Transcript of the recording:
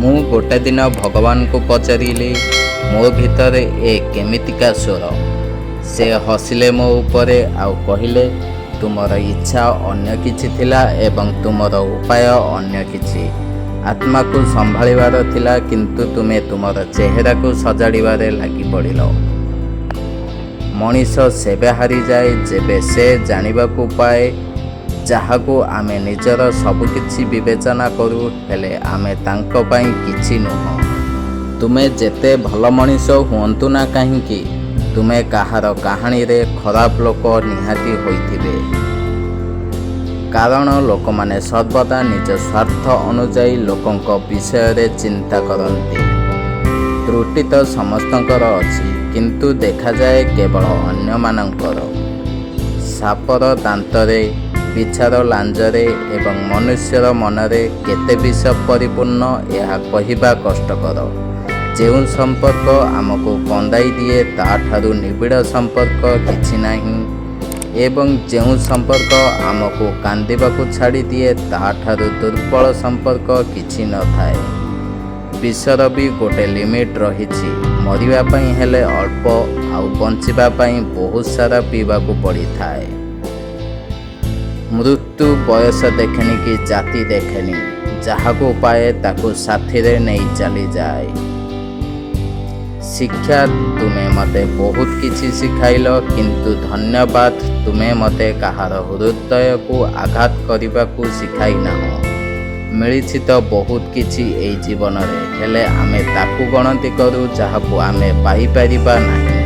ମୁଁ ଗୋଟେ ଦିନ ଭଗବାନଙ୍କୁ ପଚାରିଲି, ମୋ ଭିତରେ ଏ କେମିତିକା ସ୍ୱର? ସେ ହସିଲେ ମୋ ଉପରେ ଆଉ କହିଲେ, ତୁମର ଇଚ୍ଛା ଅନ୍ୟ କିଛି ଥିଲା ଏବଂ ତୁମର ଉପାୟ ଅନ୍ୟ କିଛି। ଆତ୍ମାକୁ ସମ୍ଭାଳିବାର ଥିଲା, କିନ୍ତୁ ତୁମେ ତୁମର ଚେହେରାକୁ ସଜାଡ଼ିବାରେ ଲାଗିପଡ଼ିଲ। ମଣିଷ ସେବେ ହାରିଯାଏ, ଯେବେ ସେ ଜାଣିବାକୁ ପାଏ, ଯାହାକୁ ଆମେ ନିଜର ସବୁକିଛି ବିବେଚନା କରୁ, ହେଲେ ଆମେ ତାଙ୍କ ପାଇଁ କିଛି ନୁହଁ। ତୁମେ ଯେତେ ଭଲ ମଣିଷ ହୁଅନ୍ତୁ ନା କାହିଁକି, ତୁମେ କାହାର କାହାଣୀରେ ଖରାପ ଲୋକ ନିହାତି ହୋଇଥିବେ। କାରଣ ଲୋକମାନେ ସର୍ବଦା ନିଜ ସ୍ୱାର୍ଥ ଅନୁଯାୟୀ ଲୋକଙ୍କ ବିଷୟରେ ଚିନ୍ତା କରନ୍ତି। ତ୍ରୁଟି ତ ସମସ୍ତଙ୍କର ଅଛି, କିନ୍ତୁ ଦେଖାଯାଏ କେବଳ ଅନ୍ୟମାନଙ୍କର। ସାପର ଦାନ୍ତରେ, ବିଛାର ଲାଞ୍ଜରେ ଏବଂ ମନୁଷ୍ୟର ମନରେ କେତେ ବିଷ ପରିପୂର୍ଣ୍ଣ, ଏହା କହିବା କଷ୍ଟକର। ଯେଉଁ ସମ୍ପର୍କ ଆମକୁ କନ୍ଦାଇ ଦିଏ, ତା'ଠାରୁ ନିବିଡ଼ ସମ୍ପର୍କ କିଛି ନାହିଁ ଏବଂ ଯେଉଁ ସମ୍ପର୍କ ଆମକୁ କାନ୍ଦିବାକୁ ଛାଡ଼ିଦିଏ, ତା'ଠାରୁ ଦୁର୍ବଳ ସମ୍ପର୍କ କିଛି ନଥାଏ। ବିଷର ବି ଗୋଟେ ଲିମିଟ୍ ରହିଛି। ମରିବା ପାଇଁ ହେଲେ ଅଳ୍ପ ଆଉ ବଞ୍ଚିବା ପାଇଁ ବହୁତ ସାରା ପିଇବାକୁ ପଡ଼ିଥାଏ। ମୃତ୍ୟୁ ବୟସ ଦେଖେନି କି ଜାତି ଦେଖେନି, ଯାହାକୁ ପାଏ ତାକୁ ସାଥିରେ ନେଇ ଚାଲିଯାଏ। ଶିକ୍ଷା, ତୁମେ ମୋତେ ବହୁତ କିଛି ଶିଖାଇଲ, କିନ୍ତୁ ଧନ୍ୟବାଦ, ତୁମେ ମୋତେ କାହାର ହୃଦୟକୁ ଆଘାତ କରିବାକୁ ଶିଖାଇ ନାହଁ। ମିଳିଛି ତ ବହୁତ କିଛି ଏଇ ଜୀବନରେ, ହେଲେ ଆମେ ତାକୁ ଗଣତି କରୁ ଯାହାକୁ ଆମେ ପାଇପାରିବା ନାହିଁ।